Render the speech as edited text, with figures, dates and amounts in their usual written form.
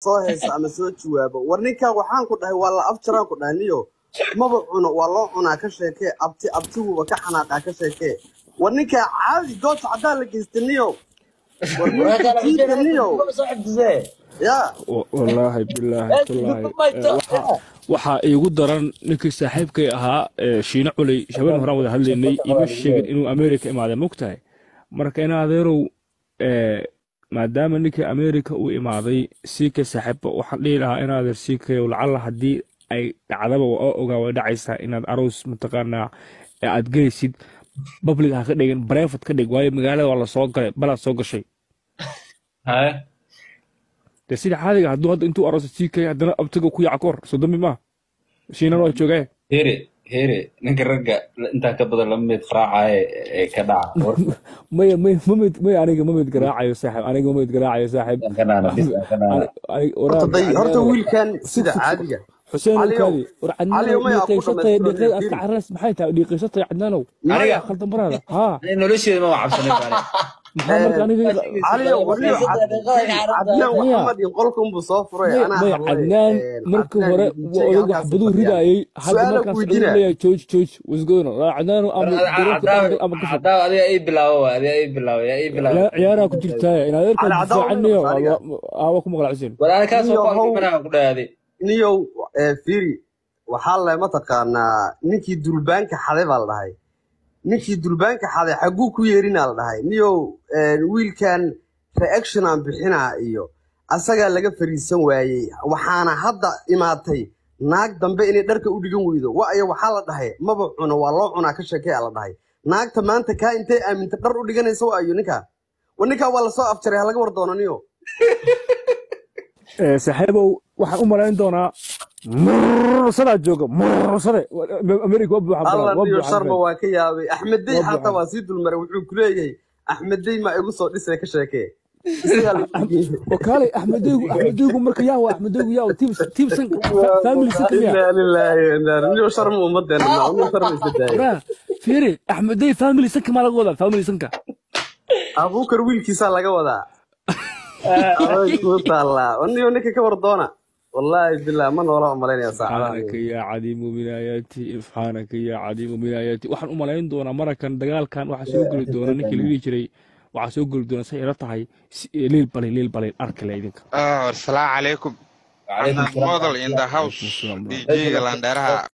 Soo heesa ama soo jawaabo. War ninkaa waxaan ku dhahay waa la afjaraan ku dhahay niyo. Maba cuno, waa loo cunaa, ka sheekee. Abti abtiguba ka xanaaqaa, ka sheekee. War ninkaa caadi goobta caddaan la geysta niyo. War ninka jiida niyo. Ya. Wallaahi bilaahi tallaahi, waxaa iigu daran ninkii saaxiibkay ahaa Shiine Culey. Habeen horaan wada hadlaynay, ima sheegin inuu America imaaday, mogtahay? Marka in adeerow, maadaama ninkii America uu imaaday, siika saaxiibba waxaan dhihi lahaa in adeer siikayow, lacalla haddii ay dhacdaba waa ogaa way dhacaysaa inaad aroos mataqaanaa aad gelaysid, public ha ka dhigin, private ka dhig, waayo magaalada waa la soo galay, balaad soo gashay. Dee sida caadiga hadduu hadda intuu arooso siikay haddana abtiga ku yaca kahor soo dambi maaha, Shiinana waa joogee. Here here, ninka ragga intaa ka badan lama mid qaraacaye ee ka dhaca. Maya maya, ma mid maya, aniga ma mid garaacayo saaxiib, aniga ma mid garaacayo saaxiib. Ka dhacna bis ka dhacna. Horta wiilkan sida caadiga Xuseen Caliyow, kaadi war Cadnaanow. Caliyow, maya ku Dhiiqaysatay dhammaystiro. Dhiiqay aad ka cararays maxay tahay dhiiqaysatay Cadnaanow? Aniga? Khaldan baraada haa. Aniga nolosheeda ma cabsanay baan. Maxaa marka aniga? Caliyow, warniyo Cadnaan Maya. Waxamed in qolka unbuu soo furay maya anaa maya hadlay. Cadnaan markii Cadnaan hore iyo DJ waa odag wax halkaasay baduu fadhiyaan. ridaayay hadda Su-aala markaan ku socdo weydiinaa. Leeyahay jooj jooj, what's going on Cadnaanow, ama garoonka dhex ama ka fog. Cadaaw, adiga ii bilaabo, waa adiga ii bilaabo, yaa ii bilaabo. Ciyaaraa ku jirtaa in adeerkaa Cali Cadaaw ma difaacanayo. maqasho adiga? Waa ku maqla Xuseen. War aniga kaasoo Niyo ku how agdhimanaha ku dhahaaday. Niyow, fiiri, waxaa le mataqaanaa ninkii dulbaanka xaday baa la dhahay, ninkii dulbaanka xaday xagguu ku yeerinaa la dhahay. Niyow, wiilkan reaction aan bixinaa iyo asagaa laga fariisan waayey, waxaana hadda imaatay naag dambe inay dharka u dhigan weydo. Waayo waxaa la dhahay maba cuno, waa loo cunaa, ka sheekee la dhahay. Naagta maanta kaa intay aaminta dhar u dhiganaysa waayo ninkaa. War ninkaa waa lasoo afjaray, ha laga war doono niyo. Saaxiibow, waxaan u malayn doonaa mursadaa jooga mursade America waa buuxan Alla baraad waa niyo buuxan. Sharma waa ka yaabay Axmeddey Waa xataa buuxan. Waa sii dulmaray, wuxuu ku leeyahay Axmeddey maa igu soo dhisay, ka sheekee isagaa lagu geeyey. Wakaalay Axmedeygu, Axmedeygu marka yaa waa Axmedeygu yaa tiim sanka family sanka miya? Inaa lilaahi wa inaa niyo Sharma ummadeena ma niyo Sharma iska daayay. Waraa fiiri, Axmedey family sanka maa laga wadaa family sanka? Abuukar wiilkiisaa laga wadaa, aday kuu taallaa. Niyo ninka ka war doona, wallaahi billah ma noola umalaynaya saacadaha. Subxaanaka yaa cadiimu min aayaati, subxaanaka yaa cadiimu min aayaati. Waxaan u malayn doonaa marakan dagaalkan waxaa soo geli doona ninkii la dhihi jiray, waxaa soo geli doona say ila tahay liil balay, liil balay arkale idinka. Asalaamu calaykum. وعليكم Model in the السلام. house. Calaykum asalaam. DJ-ga landheeraha.